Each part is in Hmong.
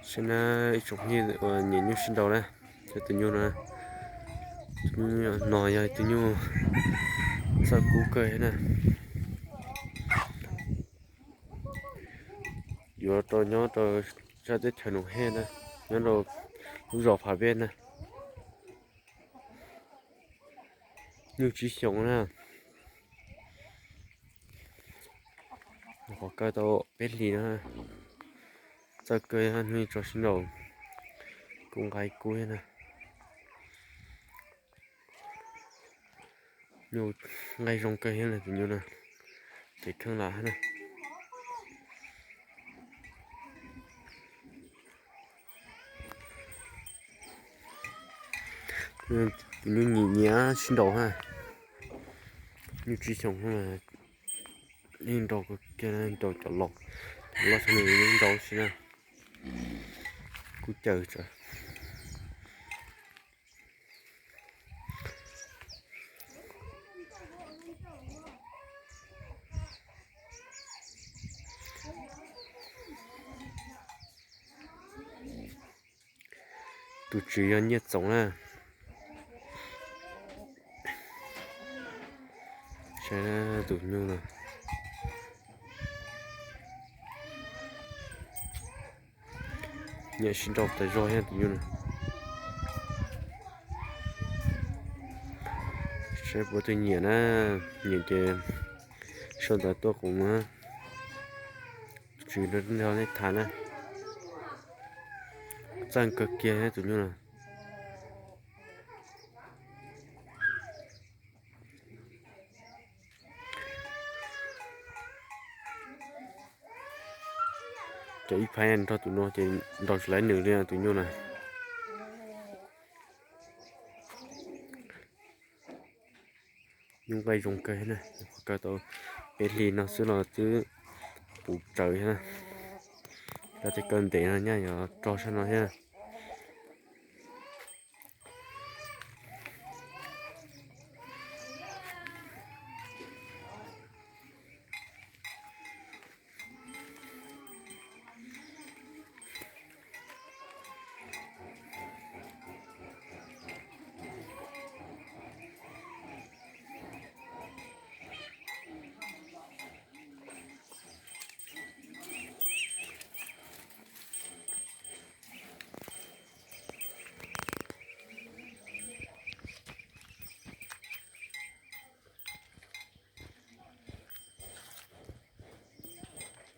Saib na, ib tsoom phooj ywg uas nyiam nyuj sib nraus na, tus nyuj no, tus nyuj no yog tus nyuj txawj kub kawg thiab na. Yuav rau nyob rau sab teb chaws Nus Hej na, nyob rau lub zos Phav Vej na. Nyuj tsib xyoos na, qhov kaw tau peb hlis na. Txawj kawg, hnub tso sib nraus kuj nqaij kub thiab na. Nyuj nqaij zoo kawg thiab na tus nyuj na, tes kheej lam thiab na. Tus nyuj nyiam nyiam sib nraus na, nyuj tsib xyoos mas yeej nraus kawg kiag, nraus cov laus, cov laus xyoo no yeej nraus si na, kuj cawm tsawv. Tus tswv yog Nyiaj Txoov na. Saib tus nyuj no, nyiam sib nraus tas zog thiab tus nyuj no. Saib puas tus nyiam na, nyiam ces sau ntawv tuaj kuv mus, tswv nrog nej tham na. Txawj kawg kiag thiab tus nyuj no. Cov ib phab nrog tus no ces nraus tsis laib nws li tus nyuj na. Nyuj nqaij zoo kawg na, qhov kaw tau peb hlis no xwb los twb puv tsawv thiab na. Cov tej kaw ntev no nyaj yuav rog sab no thiab.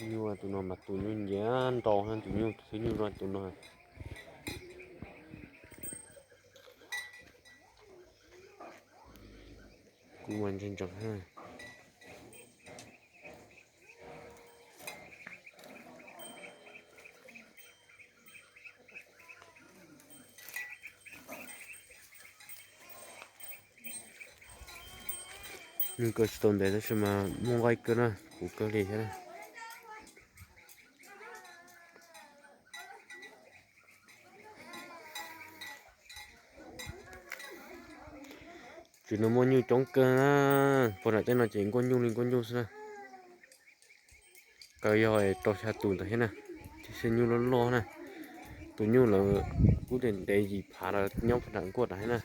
Nyuj tus no mas tus nyuj nyiam nraus, tus nyuj tus thwj nyuj no tus no. Kuj mas ntse ntsees. Nws kaw tsis tau ntev tab sis mas muaj nqaij kawg na, puv kawg li thiab na. Tsev no muaj nyuj coob kawg na, puag nram tej no ces nkuaj nyuj li nkuaj nyuj xwb na. Kaw yog rau xya tus ntawd thiab na, tib xeeb nyuj loj loj na. Tus nyuj lawv kuj ntev ntev yim phav lawm nyob puag nram nkuaj nrad thiab na.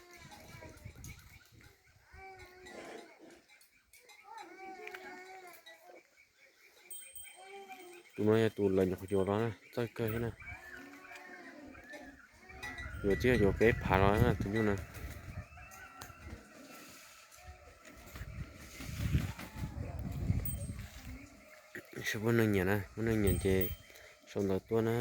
Tus no yog tus lawv nyuam qhuav yuav los na, txawj kawg thiab na. Yuav twb yog yuav peb phav los na tus nyuj na. Saib puas muaj neeg nyiam na, muaj neeg nyiam ces sau ntawv tuaj na.